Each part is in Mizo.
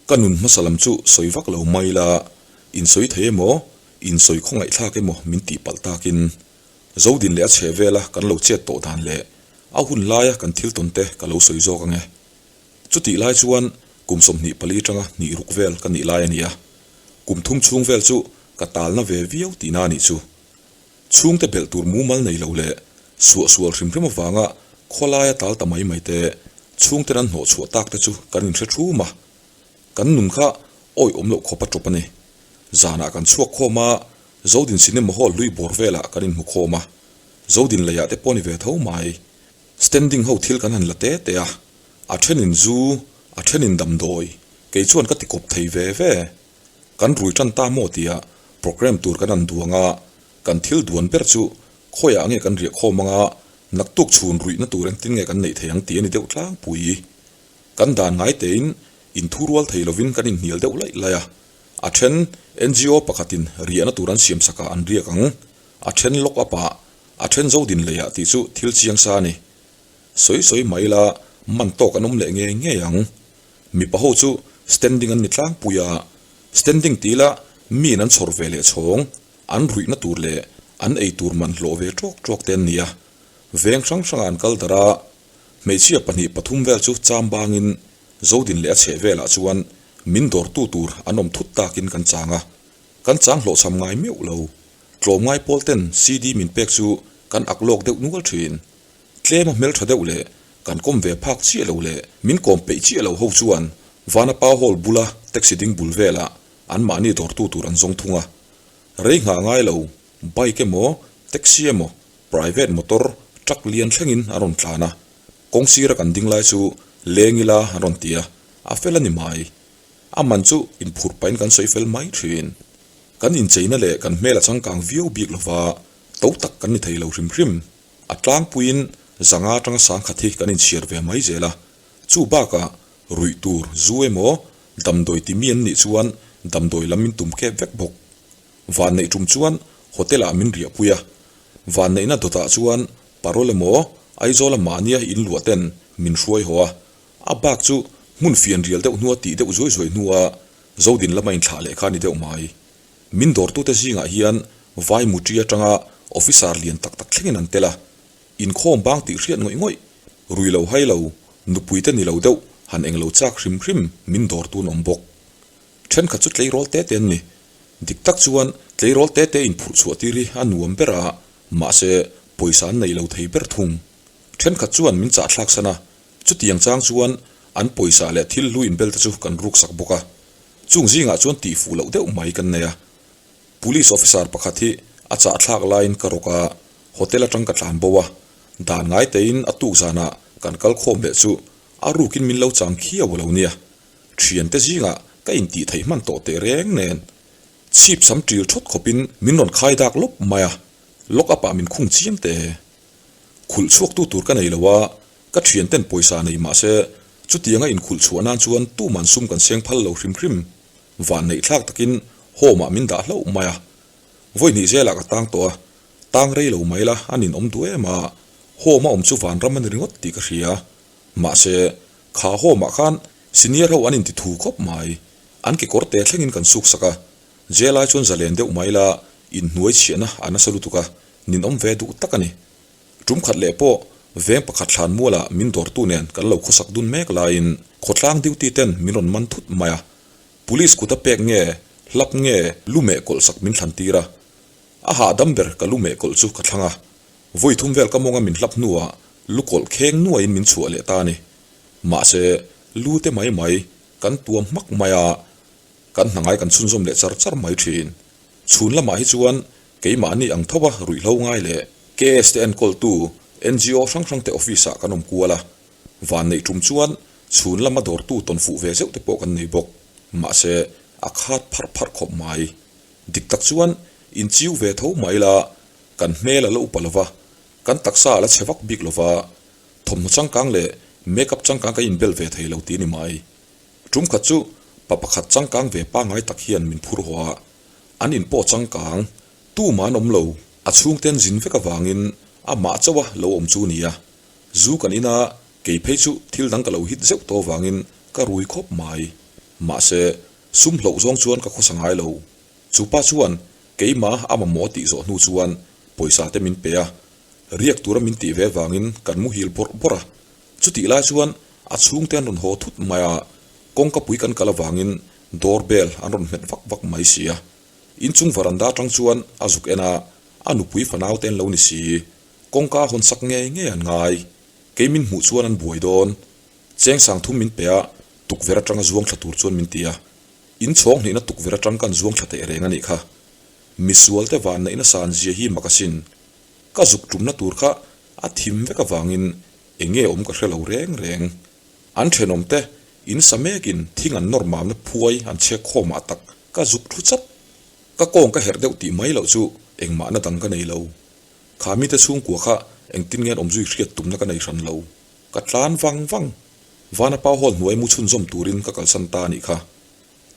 Ka nun hmasa lam chu sawi vak lo mai la, insawi thei emaw, insawi khawngaihthlak emaw min tih palh takin Zodin leh a chheh vela kan lo chet tawh dan leh a hun laia kan thil tawn te ka lo sawi zawk ang e. Chutih lai chuan kum 24 tanga hnih ruk vel ka nih lai a ni a, kum thum chhung vel chu ka talna ve viau tihna a nih chu. Chhungte belh tur mumal nei lo leh suahsual hrim hrim avanga khawlaia tal ta mai mai te, chhungten an hnawhchhuah tak te chu kan inhre thum a. Kan nun kha awi awm loh khawp a tawp a ni. Zanah kan chhuak khawm a, Zodin Cinema Hall hlui bawr velah kan inhmu khawm a, Zodin leiah te pawh a ni ve tho mai. Standing ho thil kan han la te te a, a thenin zu, a thenin damdawi, kei chuan ka ti kawp thei ve ve. Kan rui tan ta maw tia programme tur kan han duang a, kan thil duan ber chu khawiah nge kan riah khawm anga naktuk chhun ruihna tur engtin nge kan neih thei ang tih a ni deuh tlangpui. Kan dan ngai tein inthu rual thei lovin kan inhnial deuh laih laih a, a then NGO pakhatin riahna tur an siam sakah an riak ang, a then lock up ah, a then zo din leiah tih chu thil chiang sa a ni. Sawi sawi mai ila man tawk an awm leh ngei ngei ang. Mipa ho chu standing an ni tlangpui a, standing ti ila miin an chhawr ve leh chhawng, an ruihna tur leh an ei tur man hlawh ve tawk tawk te an ni a. Veng hrang hrangah an kal darh a, hmeichhia pahnih pathum vel chu cham bangin Zodin leh a chheh velah chuan min dawrtu tur an awm thut takin kan chang a, kan chang hlawhchham ngai meuh lo. Tlawmngai pawl ten CD min pek chu kan ak lawk deuh nual thin. Tlema hmeltha deuh leh kan kawm ve phak chiah lo leh min kawm peih chiah lo ho chuan Vanapa Hall bula taxi ding bul velah anmahni dawrtu tur an zawng thung a. Rei nghah ngai lo, bike emaw, taxi emaw, private motor, truck lian thlengin an rawn tlan a. Kawng sira kan ding lai chu leng ila an rawn ti a, a fel a ni mai. A man chu inphurh pahin kan sawi fel mai thin. Kan incheina leh kan hmel a changkang viau bik lova, to tak kan ni thei lo hrim hrim. A tlangpuiin zanga atanga sangkhat hi kan inchhiar ve mai zel a, chu bakah ruih tur zu emaw damdawi ti mi an nih chuan damdawi lam min tum kep vek bawk. Vanneih tum chuan hotel ah min riahpui a, vanneihna dawtah chuan parole emaw Aizawla mahnia inluah ten min hruai haw a, a bak chu hmun fian rial deuh hnua tih deuh zuai zuai hnua Zodin lama inthlah leh kha a ni deuh mai. Min dawrtute zingah hian vai mutri atanga officer lian tak tak thlengin an tel a, inkhawm bang tih hriat ngawih ngawih, rui lo hai lo, nupuite ni lo deuh han eng lo chak hrim hrim min dawrtu an awm bawk. Thenkhat chu tleirawl te te an ni. Dik tak chuan tleirawl te te inphurh chhuah tir hi a nuam ber a, mahse pawisa an nei lo thei ber thung. Thenkhat chuan min chahthlak san a, chutiang chang chuan an pawisa leh thil hlu inbel te chu kan ruksak bawk a. Chung zingah chuan tih fuh loh deuh mai kan nei a. Police officer pakhat hi a chahthlak laiin ka rawk a, hotel atang ka tlan bo a. Dan ngai tein a tuk zanah kan kal khawm leh chu a rukin min lo chang khiau a lo nia. Thiante zingah ka intih theih hman tawh teh reng nen chhip sam ṭil ṭhawt khawpin min rawn khai dak lawp mai a, lock up ah min khung chiang teh. Khulh chhuaktu tur ka nei lo a, Ka thianten pawisa nei mah se, chutianga inkhulh chhuah nan chuan tuman sum kan seng phal lo hrim hrim. Vanneih thlak takin home ah min dah hlauh mai a. Vawi hnih zelah ka tang tawh a, tang rei lo mai la a ninawm duh em a, home a awm chu vanram a ni ringawt tih ka hria. Mahse, kha home ah khan senior ho an inti thu khawp mai. An kekawr te thlengin kan suk sak a, jail ai chuan zalen deuh mai la inhnuai chhiahna a nasa lutuk a, ninawm ve duh tak a ni. Tum khat leh pawh veng pakhat thlan mualah min dawrtu nen kan lo khawsak dun mek laiin khawtlang duty ten min rawn man thut mai a. Police kut a pek nge, hlap nge lu meh kawlh sak min thlan tir a. A hahdam ber ka lu meh kawlh chu ka thlang a. Vawi thum vel ka mawnga min hlap hnuah lu kawlh kheng nuaiin min chhuah leh ta a ni. Mahse, lu te mai mai kan tuam hmak mai a, kan hna ngai kan chhunzawm leh char char mai thin. Chhun lamah hi chuan Keimahni ang tho a ruihhlo ngai leh KS te enkawltu NGO hrang hrang te office ah kan awm kual a, vanneih tum chuan chhun lama dawrtu tawn fuh ve zeuh te pawh kan nei bawk. Mahse, a khat pharh pharh khawp mai. Dik tak chuan inchiu ve tho mai la, kan hmel a la upa lova, kan taksa a la chhe vak bik lova, thawmhnaw changkang leh make up changkang kan inbel ve thei lo ti ni mai. Tum khat chu pa pakhat changkang ve pangngai tak hian min phur haw a, An in pawh changkang, tumah an awm lo, a chhungten zin vek avangin amah chauha lo awm chu nia. Zu kan ina kei phei chu thil dang ka lo hit zeuh tawh avangin ka rui khawp mai. Mahse, sum hloh zawng chuan ka khawsa ngai lo. Chu pa chuan keimah a mamawh tih zawh hnu chuan pawisa te min pe a, riak tura min tih ve vangin kan muhil bawrh bawrh a. Chutih lai chuan a chhungte an rawn haw thut mai a, kawngkapui kan kal avangin door bell an rawn hmet vak vak mai si a. Inchung varanda atang chuan a zuk en a, a nupui fanau te an lo ni si. Kawngka hawn sak ngei ngei an ngai. Kei min hmuh chuan an buai dawn. Cheng sang thum min pe a, tukverh atanga zuang thla tur chuan min ti a. In chhawng hnihna tukverh atang kan zuang thla teh reng a nih kha. Misual te van neihna san zia hi mak asin. Ka zuk tumna tur kha a thim vek avangin eng nge awm ka hre lo reng reng. An thenawm te in sa mekin thing an nawr mamna phuai an chhek khawm ah tak ka zuk thu chat. Ka kawng ka herh deuh tih mai loh chu engmahna dang ka nei lo. Kha mite chhungkua kha engtin nge an awm zui hriat tumna ka nei hran lo. Ka tlan vang vang. Vana pau hall hnuai mu chhunzawm turin ka kalsan ta a nih kha.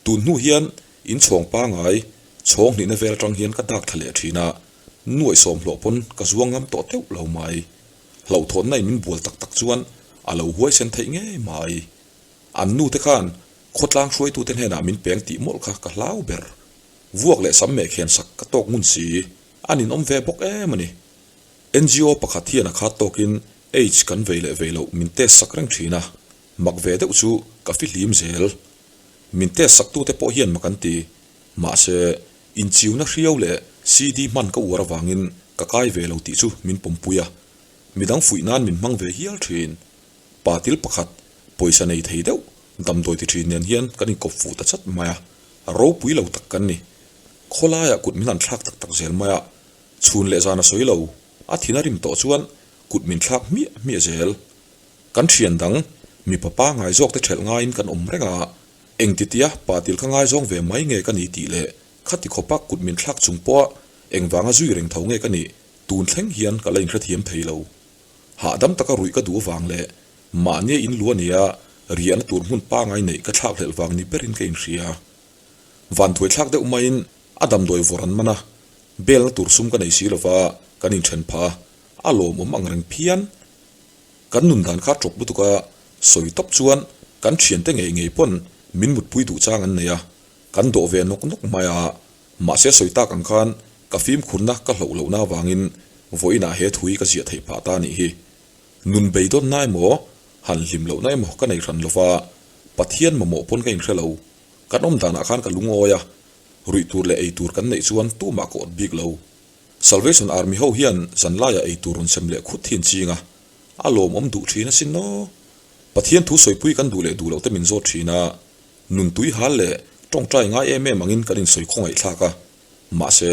Tun hnu hian in chhawng pangai, chhawng hnihna vel atang hian ka dak thla leh thin a, nuaih sawm hlawh pawn ka zuang ngam tawh teuh lo mai. Hlauhthawnna in min bual tak tak chuan a lo huaisen theih ngei mai. An nu te khan khawtlang hruaitute hnenah min peng tih mawlh kha ka hlau ber. Vuak leh sam meh khen sak ka tawk ngun si, a ninawm ve bawk em a ni. NGO pakhat hian a khat tawkin Aids kan vei leh vei loh min test sak reng thin a, mak ve deuh chu ka fihlim zel. Min test sak tute pawh hian mak an ti. Mahse, inchiuna hriau leh CD hman ka uar avangin ka kai ve lo tih chu min pawmpui a. Midang fuih nan min hmang ve hial thin. Pa til pakhat, pawisa nei thei deuh, damdawi ti thin nen hian kan inkawp fuh ta chat mai a, ropui lo tak kan ni. Khawlaiah kut min han thlak tak tak zel mai a, Chhun leh zan a sawi lo, a thin a rim tawh chuan kut min thlak hmiah hmiah zel. Kan thian dang, mipa pangai zawk te thelh ngaiin kan awm reng a, engtitia pa til kha ngaizawng ve mai nge ka ni tih leh khati khawpa kut min thlak chung pawha engvanga zui reng tho nge ka nih tun thleng hian ka la inhrethiam thei lo. Hahdam taka ruih ka duh avang leh mahnia in lu a nia riahna tur hmun pangai neih ka thlakhlelh vang ni berin ka inhria. Vanduai thlak deuh maiin a damdawi vawrh an man a, Belna tur sum ka nei si lova kan inthen phah a, a lawmawm ang reng phian. Kan nun dan kha ṭawp lutuk a, sawi tawp chuan kan thiante ngei ngei pawn min mutpui duh chang an nei a, kan dawh ve nawk nawk mai a, mahse sawi tak ang khan ka fimkhurna ka hloh lohna avangin vawiinah he thui ka ziah theih phah ta a nih hi. Nun beidawnna emaw, han hlim lohna emaw ka nei hran lova, Pathian mamawh pawn ka inhre lo. Kan awm danah khan ka lungawi a, Ruih tur leh ei tur kan neih chuan tumah ka awt bik lo. Salvation Army ho hian zanlaiah ei tur rawn sem leh khut thin ching a, a lawmawm duh thin asin aw. Pathian thu sawipui kan duh leh duh loh te min zawt thin a, nun tui hal leh tawngtai ngai em em angin kan insawi khawngaih thlak a. Mahse,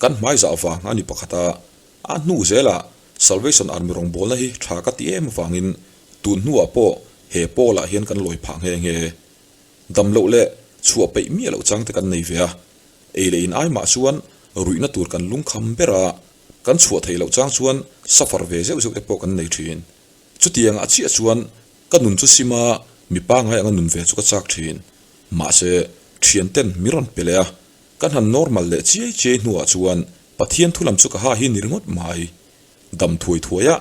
kan hmai zah vang a ni pakhat a, a hnu zelah Salvation Army rawngbawlna hi tha ka ti em avangin tun hnuah pawh he pawlah hian kan lawi phah nghe nghe. Dam loh leh chhuah peih miah loh chang te kan nei ve a, ei leh in ai mah chuan ruihna tur kan lungkham ber a, kan chhuah theih loh chang chuan suffer ve zeuh zeuh te pawh kan nei thin. Chutiang ah chiah chuan ka nun chu sim a, mi pangai anga nun ve chu ka chak thin. Mahse, thian ten mi rawn pe leh a, kan han normal leh chiai chiai hnuah chuan Pathian thu lam chu ka ha hi ni ringawt mai. Dam thuai thuai a,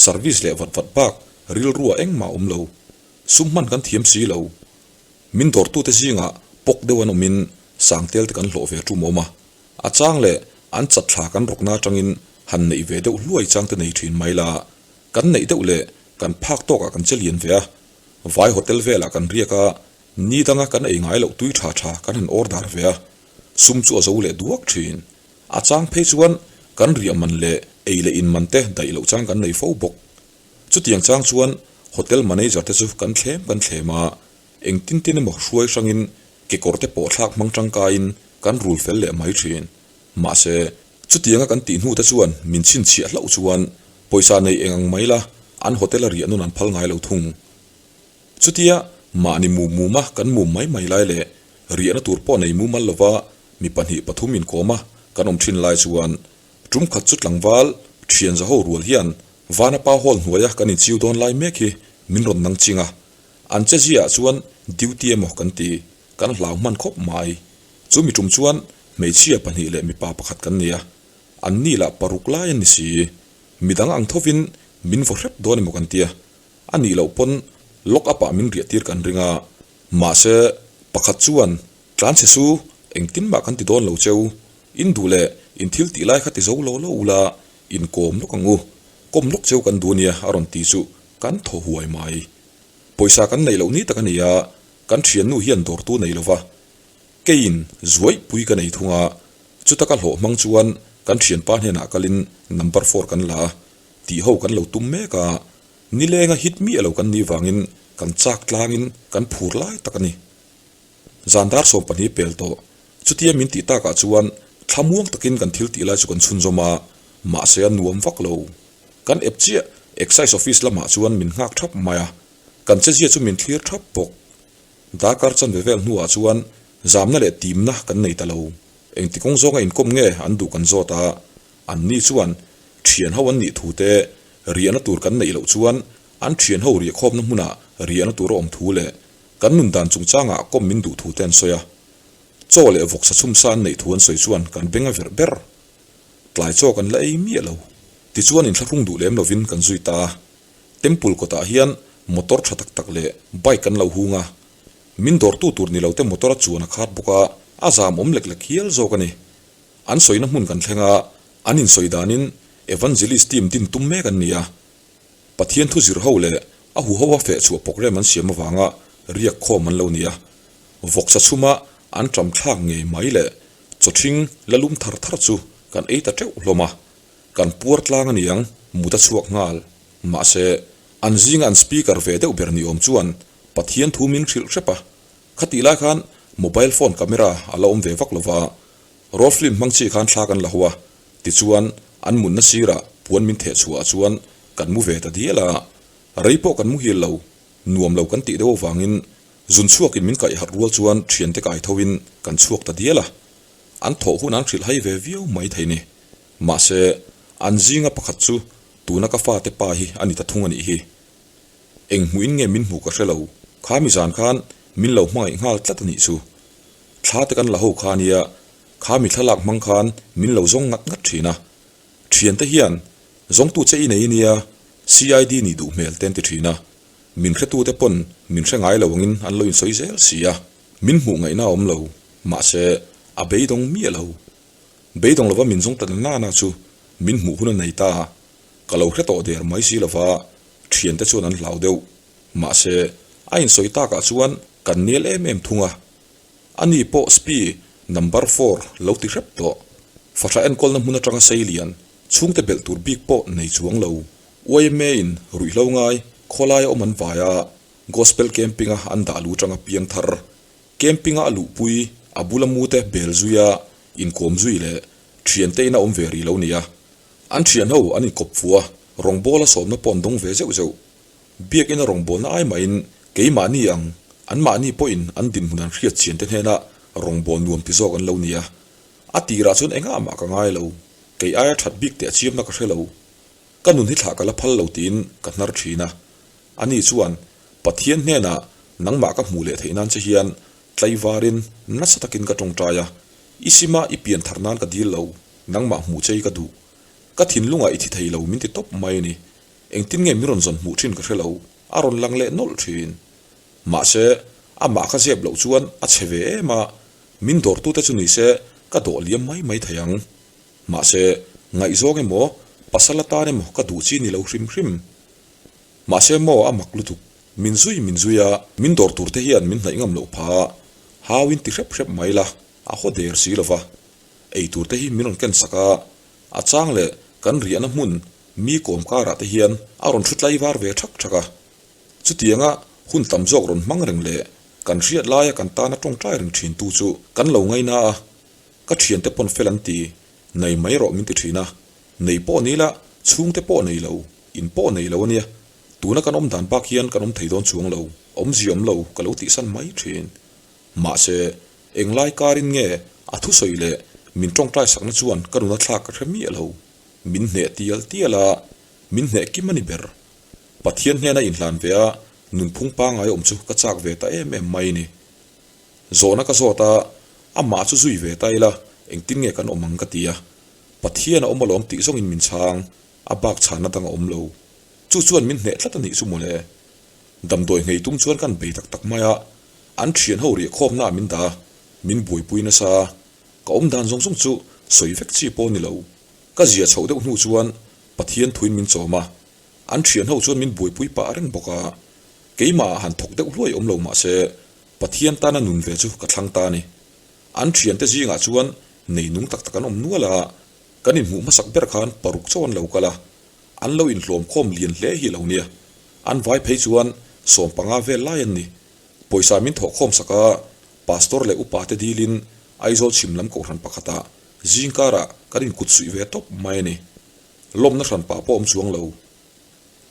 service leh vat vat bak rilru ah engmah a awm lo. Sum hman kan thiam si lo. Min dawrtute zingah pawk deuh an awmin sangtel te kan hlawh ve tum awm a. A chang leh an chat thla kan rawkna atangin han neih ve deuh hluai chang te nei thin mai la. Kan neih deuh leh kan phak tawkah kan che lian ve a. Vai hotel velah kan riak a, ni danga kan ei ngai loh tui tha tha kan han order ve a. Sum chu a zo leh duak thin. A chang phei chuan kan riah man leh ei leh in man te daih loh chang kan nei fo bawk. Chutiang chang chuan hotel manager te chu kan thlem kan thlem a, engtin tin emaw hruai hrangin kekawr te pawh thlak hmang tangkaiin kan rul fel leh mai thin. Mahse, chutianga kan tih hnu te chuan min chhinchhiah hlauh chuan pawisa nei eng ang mai la an hotel a riah nun an phal ngai lo thung. Chutia mahni mum muma kan mum mai mai lai leh riahna tur pawh nei mumal lova mi pahnih pathum inkawma kan awm thin lai chuan tum khat chu tlangval thian zaho rual hian Vanapa Hall hnuaia kan inchiu dawn lai mek hi min rawn nang ching a, an che ziaah chuan duty emaw kan ti, kan hlau hman khawp mai. Chu mi tum chuan hmeichhia pahnih leh mipa pakhat kan nei a, an ni lah paruk lai an ni si. Midang ang thovin min vaw hrep dawn emaw kan tia, a nih loh pawn lock up ah min riah tir kan ring a, mahse. Pakhat chuan, Tlanchhe su, engtin mah kan ti dawn lo cheu. In duh leh in thil tih lai kha ti zo law law ula, in kawm lawk ang u. Kawm lawk cheu kan duh ania a rawn ti chu kan thaw huai mai. Pawisa kan neih loh ni tak a ni a, kan thiannu hian dawrtu nei lova. Keiin zuaih pui ka nei thung a, chuta ka hlawh hmang chuan kan thianpa hnenah kalin number four kan la a, tih ho kan lo tum mek a, Nilenga hit miah lo kan nih vangin kan chak tlangin kan phur lai tak a ni. Zan dar 12 pel tawh, chutia min tih takah chuan thlamuang takin kan thil tih lai chu kan chhunzawm a, mahse a nuam vak lo. Kan ep chiah Excise Office lamah chuan min nghak thap mai a, kan chezia chu min thlir thap bawk. Darkar chanve vel hnuah chuan zamna leh timna kan nei ta lo. Engti kawng zawnga inkawm nge an duh kan zawt a, Anni chuan thian ho an nih thu te, riahna tur kan neih loh chuan an thian ho riahkhawmna hmunah riahna tur a awm thu leh kan nun dan chungchangah kawm min duh thu te an sawi a. Chaw leh vawksa chhumsa an neih thu an sawi chuan kan beng a verh ber. Tlai chaw kan la ei miah lo. Tichuan inthlahrung duh lem lovin kan zui ta a. Temple kawtah hian motor tha tak tak leh bike kan lo hung a. Min dawrtu tur ni lo te motor a chuan a khat bawk a, a zam awm lek lek hial zawk a ni. An sawina hmun kan thleng a, an insawi danin Evangelist team din tum mek an ni a. Pathian thu zir ho leh a huho a feh chhuah program an siam avanga riak khawm an lo ni a. Vawksa chhuma an ṭam thlak ngei mai leh chawṭhing la lum thar thar chu kan ei ta ṭeuh hlawm a. Kan puar tlang a niang, mut a chhuak nghal. Mahse, an zinga an speaker ve deuh ber ni awm chuan Pathian thu min hrilh hrep a. Khatih lai khan mobile phone camera a la awm ve vak lova, Roll film hmang chi khan thla kan la ho a, tichuan an mutna sirah puan min theh chhuah ah chuan kan mu ve ta dial a, rei pawh kan muhil lo, nuam lo kan tih deuh avangin zun chhuakin min kaih harh rual chuan thiante kai tho in kan chhuak ta dial a, an thawh hun an hrilh hai ve viau mai thei ni. Mahse, an zinga pakhat chu tuna ka fate pa hi a ni ta thung a nih hi. Eng hmuhin nge min hmuh ka hre lo, kha mi zan khan min lo hmangaih nghal tlat a nih chu. Thla te kan la ho kha ania, kha mi thlalak hmang khan min lo zawng ngat ngat thin a. Thiante hian zawngtu che i nei ania, CID nih duh hmel te an ti thin a. Min hretute pawn min hre ngai lo angin an lo insawi zel si a. Min hmuh ngaihna a awm lo, mahse a beidawng miah lo. Beidawng lova min zawng ta na nana chu min hmuh hun a nei ta. Ka lo hre tawh der mai si lova, thiante chuan an hlau deuh. Mahse, a insawi takah chuan kan nel em em thung a. Ani pawh Spi number four lo ti hrep tawh. Fahra enkawlna hmun atanga sei lian, chhungte belh tur bik pawh nei chuang lo. YMA in ruihhlo ngai, khawlaia awm an vai a, Gospel Camping-a an dah lu atanga piang thar. Camping-a a luhpui, a bula mute bel zuia inkawm zui leh thiante ina awm ve rih lo nia. An thian ho an inkawp fu a, rawngbawla sawmna pawh an dawng ve zeuh zeuh. Biakina rawngbawlna ai mahin keimahni ang, anmahni pawhin an dinhmun an hriat chian te hnena rawngbâwl nuam ti zawk an lo ni a. A tirah chuan engah mah ka ngai lo, kei aia that bik teh a chiamna ka hre lo. Ka nun hi thlah ka la phal lo tiin ka hnar thin a. Ani chuan, Pathian hnenah nangmah ka hmuh leh theih nan che hian tlaivarin nasa takin ka tawngtai a, i sima i pian thar nan ka dil lo, nangmah hmuh che hi ka duh. Ka thinlungah i thi thei lo min ti tawp mai a ni. Engtin nge min rawn zawn hmuh thin ka hre lo, a rawn lang leh nawlh thin. Mahse, amah kha zep loh chuan a chhe ve em a, min dawrtute chu ni se ka dawh liam mai mai thei ang. Mahse, ngaihzawng emaw, pasal atan emaw ka duh chi ni lo hrim hrim. Mahse maw a mak lutuk, min zui min zui a, min dawr tur te hian min hnaih ngam loh pha a, hau in ti hrep hrep mai la, a haw der si lova. Ei tur te hi min rawn ken sak a, a chang leh kan riahna hmun Mi kawm karah te hian a rawn thu tlaivar ve thak thak a. Chutianga hun tam zawk rawn hmang reng leh kan hriat laia kan tana tawngtai reng thin tu chu kan lo ngaina a, ka thiante pawn fel an ti, nei mai rawh min ti thin a, nei pawh ni la, chhungte pawh nei lo, in pawh nei lo ania, tuna kan awm dan bak hian kan awm thei dawn chuang lo, awmzia awm lo ka lo tihsan mai thin. Mahse, englai karin nge a thusawi leh min tawngtai sakna chuan ka nuna thlak ka hre miah lo. Min hneh tial tial a, min hneh kim a ni ber. Pathian hnena inhlan ve a, nunphung pangngai awm chu ka chak ve ta em em mai ni. Zawhna ka zawt a, amah chu zui ve ta ila, engtin nge kan awm ang ka ti a. Pathian a awm alawm tih zawngin min chhang, a bak chhanna dang a awm lo. Chu chuan min hneh tlat a nih chu mawle. Damdawi nghei tum chuan kan bei tak tak mai a. An thian ho riah khawmnaah min dah a, min buaipui nasa a. Ka awm dan zawng zawng chu sawi vek chi pawh ni lo. Ka zia chhoh deuh hnu chuan Pathian thuin min chawm a, an thian ho chuan min buaipui pah reng bawk a. Keimahah han thawk deuh hluai awm lo mah se, Pathian tana nun ve chu ka thlang ta a ni. An thiante zingah chuan nei nung tak tak an awm nual a, kan inhmuh hmasak ber khan paruk chauh an lo kal a, an lo inhlawm khawm lian hle hi lo nia. An vai phei chuan 15 vel lai an ni. Pawisa min thawh khawm sak a, Pastor leh upa te dilin Aizawl chhim lam kohhran pakhatah zingkarah kan inkut suih ve tawp mai a ni. Lawmna hran pah pawh awm chuang lo.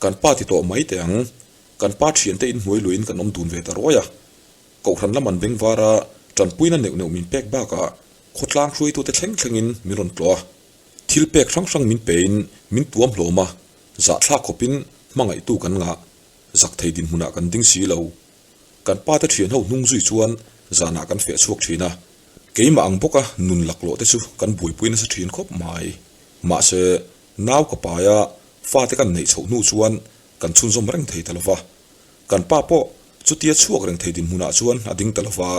Kan pa ti tawh mai teh ang. Kan pa thiante inhnuai luiin kan awm dun ve ta ruai a. Kohhran lam an beng var a, tanpuina neuh neuh min pek bakah khawtlang hruaitute thleng thlengin min rawn tlawh a. Thil pek hrang hrang min pein min tuam hlawm a, zahthlak khawpin hmangaihtu kan ngah. Zak thei dinhmunah kan ding si lo. Kan pate thian ho hnung zui chuan zanah kan feh chhuak thin a, keimah ang bawka nun laklawh te chu kan buaipui nasa thin khawp mai. Mahse, nau ka paia fate kan neih chhoh hnu chuan kan chhunzawm reng thei ta lova. Kan pa pawh chutia chhuak reng thei dinhmunah chuan a ding ta lova.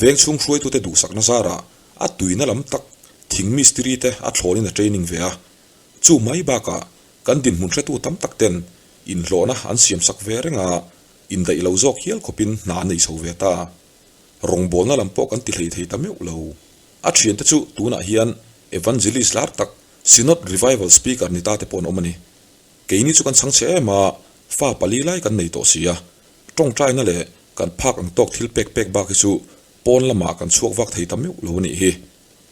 Veng chhung hruaitute duhsakna zarah a tuina lam tak thing mistiri te a thlawnin a training ve a. Chu mai bakah kan dinhmun hretu tam tak ten inhlawhna an siamsak ve reng a, indaih lo zawk hial khawpin hna an nei chho ve ta. Rawngbawlna lam pawh kan ti hlei thei ta meuh lo. A thiante chu tunah hian Evangelist lar tak Synod Revival Speaker ni ta te pawh an awm a ni. Keini chu kan chhang chhe em a, fa pali lai kan nei tawh si a. Tawngtaina leh kan phak ang tawk thil pek pek bak hi chu pawn lamah kan chhuak vak thei ta meuh lo a nih hi.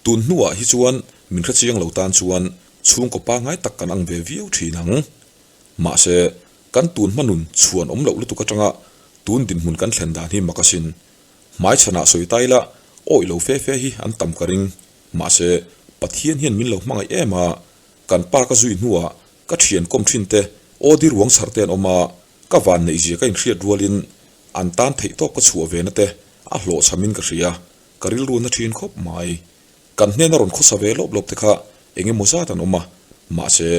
Tun hnuah hi chuan min hrechiang lo tan chuan chhungkaw pangngai tak kan ang ve viau thin ang. Mahse, kan tun hma nun chhuan awm loh lutuk atanga tun dinhmun kan thlen dan hi mak asin. Hmaichhanah sawi ta ila awih lo fe fe hi an tam ka ring. Mahse, Pathian hian min lo hmangaih em a, kan pa ka zui hnuah ka thian kawm thin te aw di ruang chhar te an awm a, ka van neih zia ka inhriat rualin an tan theih tawp ka chhuah ve na te a hlawhchhamin ka hria, ka rilru na thin khawp mai. Kan hnena rawn khawsa ve lawp lawp te kha eng emaw zat an awm a, mahse,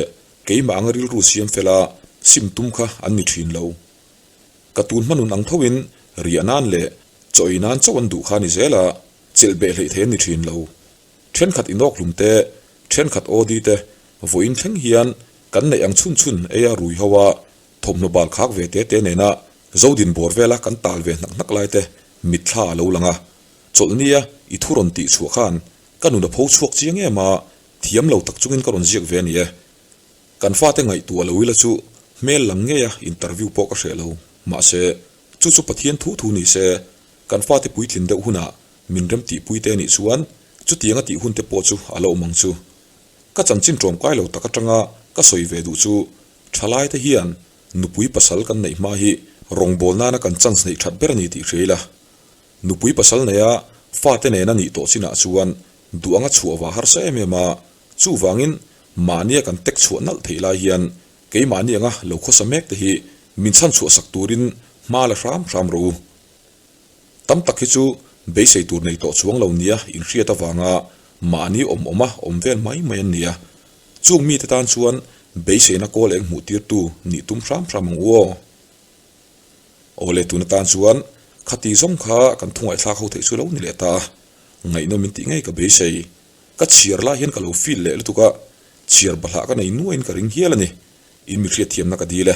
Keimah anga rilru siam fela sim tum kha an ni thin lo. Ka tun hmanun ang thoin riah nan leh chaw ei nan chauh an duh kha a ni zel a, chelh beh hleih thei an ni thin lo. Thenkhat inawk hlum te, thenkhat OD te vawiin thleng hian kan neih ang chhun chhun eia rui ho a, thawmhnaw bal khak ve te te nena Zodin bawr vela kan tal ve hnak hnak lai te mitthla a lo lang a. Chawlhnia i thu rawn tih chhuah khan ka nun a pho chhuak chiang em a, Thiam lo tak chungin ka rawn ziak ve a ni e. Kan fate ngaihtuah lo ila chu hmel lang ngeia interview pawh ka hreh lo. Mahse, chu chu Pathian thu thu ni se, kan fate puitlin deuh hunah min rem tihpui te anih chuan chutianga tih hun te pawh chu a la awm ang chu. Ka chanchin ṭawmkai lo tak aṭanga ka sawi ve duh chu ṭhalai te hian nupui pasal kan neih hma hi rawngbâwl nana kan chance neih ṭhat ber a ni tih hria ila. Nupui pasal neia fate nena nih tawh chinah chuan Duh anga chhuah va harsa em em a, chuvangin mahnia kan tek chhuah nalh theih lai hian keimahni anga lo khawsa mek te hi min chhan chhuah sak turin hma la hram hram rawh u. Tam tak hi chu beisei tur nei tawh chuang lo nia inhriat avanga mahni awm awma awm vel mai mai an ni a, chung mite tan chuan beiseina kawl eng hmuh tirtu nih tum hram hram ang u aw. Awle tun atan chuan khati zawng kha kan thungaihthlak ho theih chu lo ni leh ta a. Ngaihnawm in tih ngei ka beisei. Ka chhiar lai hian ka lo feel leh lutuk a, chhiar bahlah ka nei nuaiin ka ring hial a ni. In mi hriatthiamna ka dil e.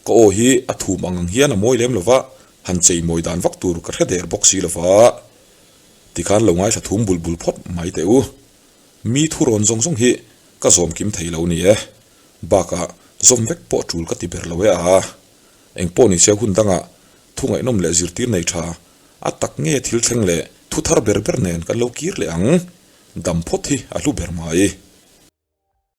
Ka aw hi a thum ang ang hian a mawi lem lova, han chei mawi dan vak tur ka hre der bawk si lova. Tikhan lo ngaithla thum bul bul phawt mai teh u. Mi thurawn zawng zawng hi ka zawm kim thei lo ni e. Bakah zawm vek pawh tul ka ti ber lo e a. Engpawh ni se hun dangah thu ngaihnawm leh zirtir nei tha A tak nge thil thleng leh thu thar ber ber nen kan lo kir leh ang. Dam phawt hi a hlu ber mai.